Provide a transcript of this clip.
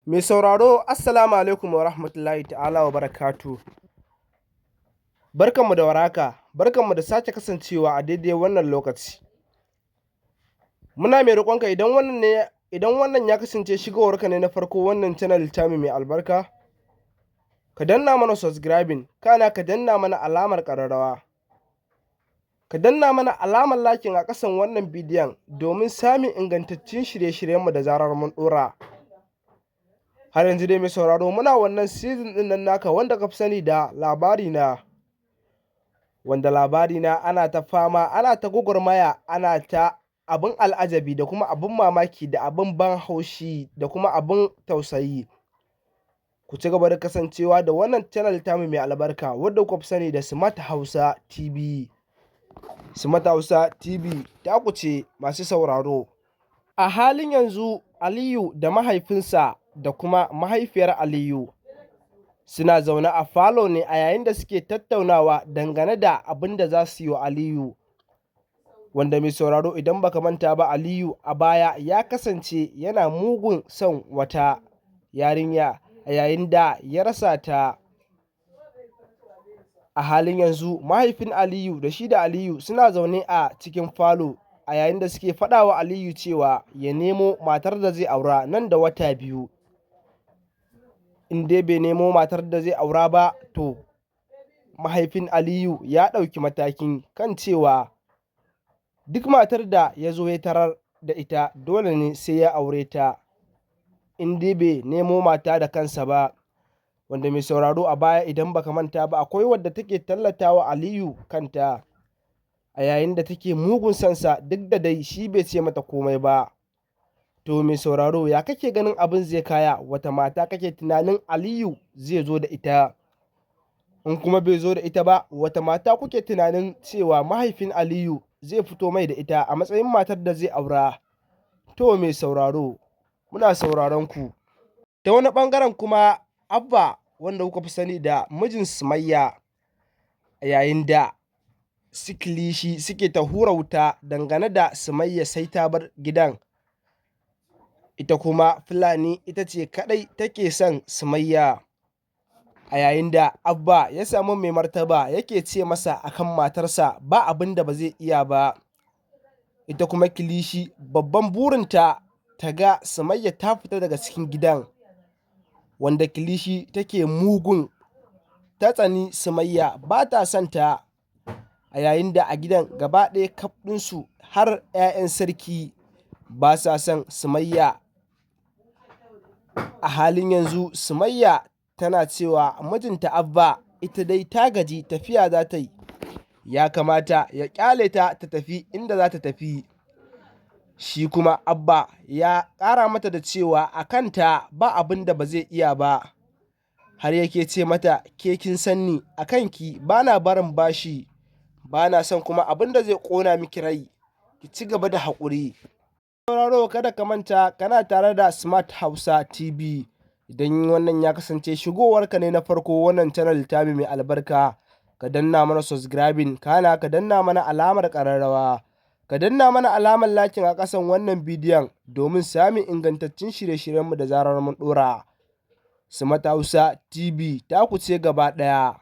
Mai sauraro, assalamu alaikum wa rahmatullahi ta'ala wa barakatuhu. Barkanmu da warhaka, barkanmu da sake kasancewa a daidai wannan lokaci. Muna mai roƙonka, idan wannan ya kasance shigowarka ne na farko wannan channel tamu mai albarka, ka danna mana subscribing, kana ka danna mana alamar ƙararrawa. Ka danna mana alamar liking a ƙasan wannan bidiyon domin samun ingantattun shirye-shiryenmu da zarar mun ɗora. Har yanzu dai, mai sauraro, muna wannan season ɗin nan naka wanda ka fi sani da Labarina. Wanda Labarina ana ta fama, ana ta gwagwarmaya, ana ta abin al'ajabi da kuma abin mamaki da abin ban haushi da kuma abin tausayi. Ku ci gaba da kasancewa da wannan channel tamu mai albarka wadda kuka fi sani da Smart Hausa TV. Smart Hausa TV taku ce, masu sauraro. A halin yanzu Aliyu da mahaifinsa da kuma mahaifiyar Aliyu suna zaune a falo ne a yayin da suke tattaunawa dangane da abin da za su yi wa Aliyu. Wanda, mai sauraro, idan baka manta ba, Aliyu a baya ya kasance yana mugun son wata yarinya a yayin da ya rasa ta. A halin yanzu mahaifin Aliyu da shi da Aliyu suna zaune a cikin falo a yayin da suke faɗa wa Aliyu cewa ya nemo matar da zai aura nan da wata 2. In dai bai nemo matar da zai aura ba, to mahaifin Aliyu ya ɗauki matakin kan cewa duk matar da ya zo ya tarar da ita, dole ne sai ya aure ta, in dai bai nemo mata da kansa ba. Wanda, mai sauraro, a baya idan baka manta ba, akwai wadda take tallata wa Aliyu kanta a yayin da take mugun sonsa, duk da dai shi bai ce mata komai ba. To, mai sauraro, ya kake ganin abin zai kaya? Wata mata kake tunanin Aliyu zai zo da ita? In kuma bai zo da ita ba, wata mata kuke tunanin cewa mahaifin Aliyu zai fito mai da ita a matsayin matar da zai aura? To, mai sauraro, muna sauraron ku. Ta wani ɓangaren kuma, Abba, wanda kuka fi sani da mijin Sumayya, a yayin da su Kilishi suke ta hura wuta dangane da Sumayya sai ta bar gidan. Ita kuma Fulani ita ce kaɗai take son Sumayya. A yayin da Abba ya samu mai martaba yake ce masa akan matarsa ba abin da ba zai iya ba. Ita kuma Kilishi babban burinta ta ga Sumayya ta fita daga cikin gidan. Wanda Kilishi take mugun ta tsani Sumayya, ba ta son ta, a yayin da a gidan gaba ɗaya kaf ɗinsu har 'ya'yan sarki ba sa son Sumayya. A halin yanzu Sumayya tana cewa mijinta Abba ita dai ta gaji, tafiya za ta yi, ya kamata ya ƙyale ta ta tafi inda za ta tafi. Shi kuma Abba ya ƙara mata da cewa a kanta ba abin da ba zai iya ba. Har yake ce mata, ke kin san ni, a kanki ba na barin bashi, ba na son kuma abin da zai ƙona miki rai, ki ci gaba da haƙuri. Sauraro, kada ka manta kana tare da Smart Hausa TV. Idan wannan ya kasance shigowarka ne na farko wannan channel tamu mai albarka, ka danna mana subscribing, kana ka danna mana alamar ƙararrawa. Ka danna mana alamar liking a ƙasan wannan bidiyon domin samun ingantattun shirye-shiryenmu da zarar mun ɗora. Smart Hausa TV taku ce gaba ɗaya.